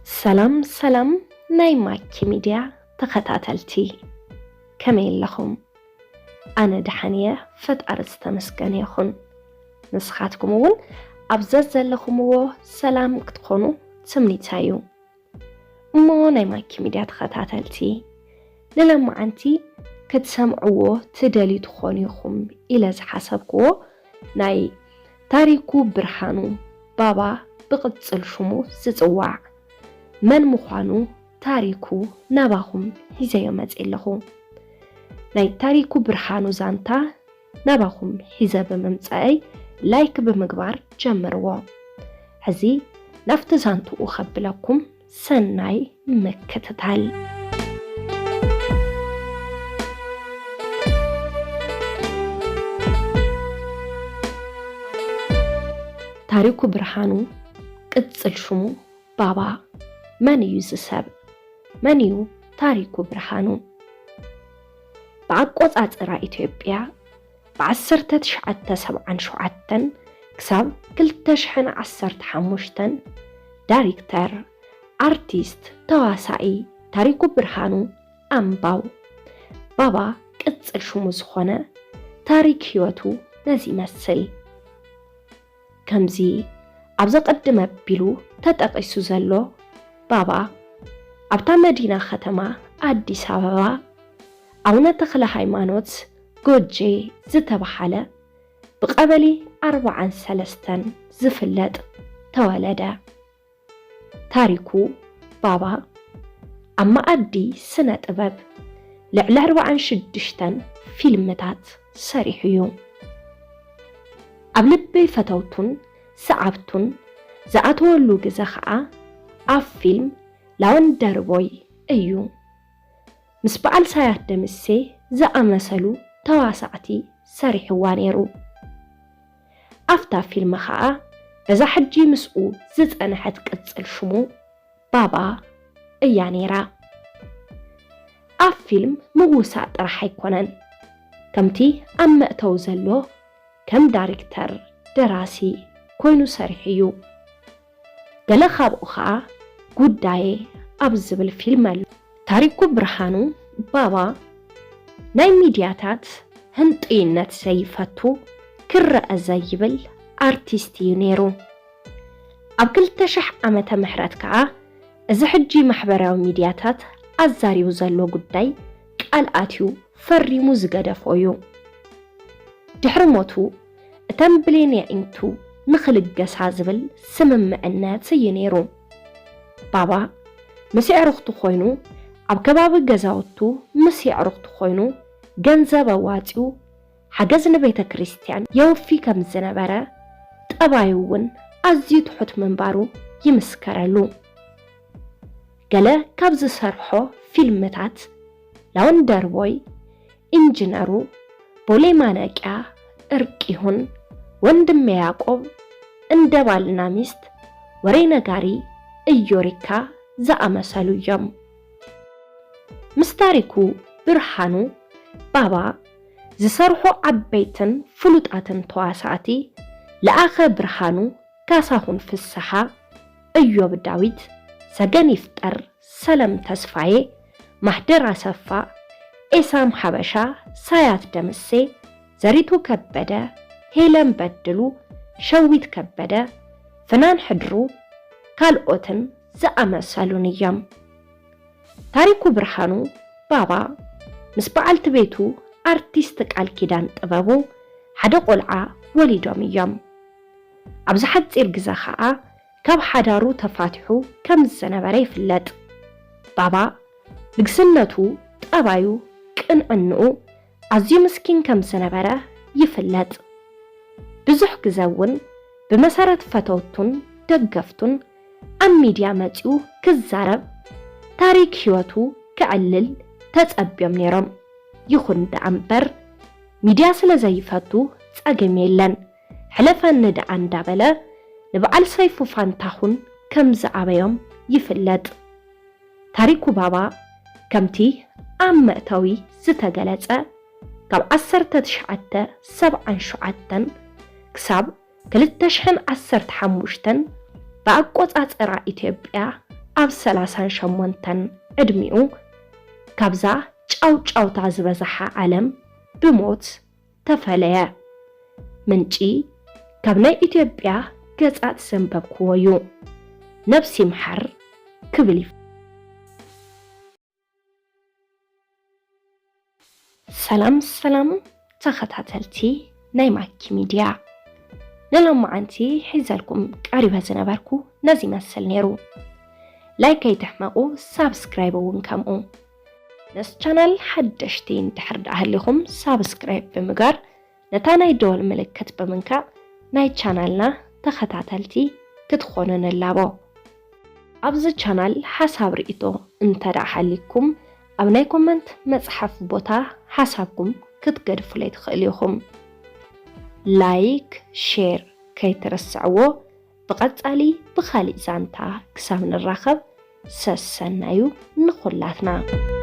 ሰላም ሰላም ናይ ማኪ ሚድያ ተኸታተልቲ፣ ከመይ ኣለኹም? ኣነ ደሓን እየ፣ ፈጣሪ ዝተመስገነ ይኹን። ንስኻትኩም እውን ኣብ ዘዘለኹምዎ ሰላም ክትኾኑ ትምኒተይ እዩ። እሞ ናይ ማኪ ሚድያ ተኸታተልቲ፣ ንሎማዓንቲ ክትሰምዕዎ ትደልዩ ትኾኑ ኢኹም ኢለ ዝሓሰብክዎ ናይ ታሪኩ ብርሃኑ፣ ባባ ብቕጽል ሽሙ ዝጽዋዕ፣ መን ምዃኑ ታሪኩ ናባኹም ሒዘዮ መጺእ ኣለኹ። ናይ ታሪኩ ብርሃኑ ዛንታ ናባኹም ሒዘ ብምምጻእይ ላይክ ብምግባር ጀምርዎ። ሕዚ ናብቲ ዛንትኡ ከብለኩም፣ ሰናይ ምክትታል። ታሪኩ ብርሃኑ፣ ቅጽል ሽሙ ባባ። መን እዩ እዚ ሰብ? መን እዩ ታሪኩ ብርሃኑ? ብኣቆጻጽራ ኢትዮጵያ ብዓሰርተ ትሽዓተ ሰብዓን ሸውዓተን ክሳብ ክልተ ሽሕን ዓሰርተ ሓሙሽተን ዳይሬክተር፣ ኣርቲስት፣ ተዋሳኢ ታሪኩ ብርሃኑ ኣምባው፣ ባባ ቅጽል ሽሙ ዝኾነ፣ ታሪክ ህይወቱ ነዚ ይመስል። ከምዚ ኣብ ዘቐድም ኣቢሉ ተጠቒሱ ዘሎ፣ ባባ ኣብታ መዲና ከተማ ኣዲስ ኣበባ፣ ኣቡነ ተኽለ ሃይማኖት ጎጄ ዝተባህለ ብቐበሌ ኣርባዓን ሰለስተን ዝፍለጥ ተወለደ። ታሪኩ ባባ ኣብ መኣዲ ስነ ጥበብ ልዕሊ ኣርባዓን ሽዱሽተን ፊልምታት ሰሪሑ እዩ። ኣብ ልቢ ፈተውቱን ሰዓብቱን ዝኣተወሉ ግዘ ኸኣ ኣብ ፊልም ላወንደር ቦይ እዩ። ምስ በዓል ሳያት ደምሴ ዝኣመሰሉ ተዋሳእቲ ሰሪሕዋ ነይሩ። ኣብታ ፊልም ኸኣ በዛ ሕጂ ምስኡ ዝጸንሐት ቅጽል ሽሙ ባባ እያ ነይራ። ኣብ ፊልም ምውሳእ ጥራሕ ኣይኮነን፣ ከምቲ ኣብ መእተዊ ዘሎ ከም ዳይሬክተር፣ ደራሲ ኮይኑ ሰሪሑ እዩ። ገለ ካብኡ ኸኣ ጉዳየ ኣብ ዝብል ፊልም ኣሎ። ታሪኩ ብርሃኑ፣ ባባ፣ ናይ ሚድያታት ህንጡይነት ዘይፈቱ፣ ክረኣ ዘይብል ኣርቲስት እዩ ነይሩ። ኣብ ክልተ ሽሕ ዓመተ ምሕረት ከኣ እዚ ሕጂ ማሕበራዊ ሚድያታት ኣዛሪቡ ዘሎ ጉዳይ ቃል ኣትዩ ፈሪሙ ዝገደፎ እዩ። ድሕሪ ሞቱ እተን ብሌን የዒንቱ ንኽልገሳ ዝብል ስምምዕነት እዩ ነይሩ። ባባ ምስ የዕሩኽቱ ኮይኑ፣ ኣብ ከባቢ ገዛውቱ ምስ የዕሩኽቱ ኮይኑ ገንዘብ ኣዋጺኡ ሓገዝ ንቤተ ክርስቲያን የውፊ ከም ዝነበረ፣ ጠባዩ እውን ኣዝዩ ትሑት ምንባሩ ይምስከረሉ። ገለ ካብ ዝሰርሖ ፊልምታት ላወንደር ቦይ፣ ኢንጂነሩ፣ ቦሌ ማነቂያ፣ እርቅ ይሁን፣ ወንድሜ ያዕቆብ፣ እንደ ባልና ሚስት፣ ወሬ ነጋሪ፣ እዮሪካ ዝኣመሰሉ እዮም። ምስ ታሪኩ ብርሃኑ፣ ባባ፣ ዝሰርሑ ዓበይትን ፍሉጣትን ተዋሳእቲ ለኣኸ ብርሃኑ፣ ካሳሁን ፍስሓ፣ እዮብ ዳዊት፣ ሰገን ይፍጠር፣ ሰለም ተስፋዬ፣ ማህደር ኣሰፋ፣ ኤሳም ሓበሻ፣ ሳያት ደምሴ፣ ዘሪቱ ከበደ፣ ሄለን በድሉ፣ ሸዊት ከበደ፣ ፍናን ሕድሩ፣ ካልኦትን ዝኣመሰሉን እዮም። ታሪኩ ብርሃኑ፣ ባባ፣ ምስ በዓልቲ ቤቱ ኣርቲስት ቃል ኪዳን ጥበቡ ሓደ ቆልዓ ወሊዶም እዮም። ኣብዚ ሓጺር ግዘ ኸኣ ካብ ሓዳሩ ተፋቲሑ ከም ዝነበረ ይፍለጥ። ባባ፣ ልግስነቱ፣ ጠባዩ፣ ቅንዕንኡ ኣዝዩ ምስኪን ከም ዝነበረ ይፍለጥ። ብዙሕ ግዘ እውን ብመሰረት ፈተውቱን ደገፍቱን ኣብ ሚድያ መጺኡ ክዛረብ፣ ታሪክ ህይወቱ ከዕልል ተጸብዮም ነይሮም። ይኹን ደኣ እምበር፣ ሚድያ ስለ ዘይፈቱ ጸገም የለን፣ ሕለፈኒ ደኣ እንዳበለ ንበዓል ሰይፉ ፋንታሁን ከም ዝኣበዮም ይፍለጥ። ታሪኩ ባባ፣ ከምቲ ኣብ መእተዊ ዝተገለጸ፣ ካብ ዓሰርተ ትሽዓተ ሰብዓን ሸውዓተን ክሳብ ክልተ ሽሕን ዓሰርተ ሓሙሽተን ብኣቆጻጽራ ኢትዮጵያ ኣብ ሰላሳን ሸሞንተን ዕድሚኡ ካብዛ ጫውጫውታ ዝበዝሓ ዓለም ብሞት ተፈለየ። ምንጪ ካብ ናይ ኢትዮጵያ ገጻት ዘንበብክዎ እዩ። ነብሲ ይምሓር ክብል ይፍ- ሰላም ሰላም ተኸታተልቲ ናይ ማኪ ሚድያ፣ ንሎማዓንቲ ሒዘልኩም ቀሪበ ዝነበርኩ ነዚ ይመስል ነይሩ። ላይክ ከይትሕመቑ፣ ሳብስክራይብ እውን ከምኡ። ነዚ ቻናል ሓደሽቲ እንድሕር ደኣ ሃሊኹም ሳብስክራይብ ብምግባር ነታ ናይ ደወል ምልክት ብምንካእ ናይ ቻናልና ተኸታተልቲ ክትኾኑ ንላቦ። ኣብዚ ቻናል ሓሳብ ርእይቶ እንተ ደኣ ሃሊኩም ኣብ ናይ ኮመንት መጽሓፍ ቦታ ሓሳብኩም ክትገድፉለይ ትኽእሉ ኢኹም። ላይክ፣ ሼር ከይትርስዕዎ። ብቐጻሊ ብኻሊእ ዛንታ ክሳብ ንራኸብ ሰሰናዩ ንኹላትና።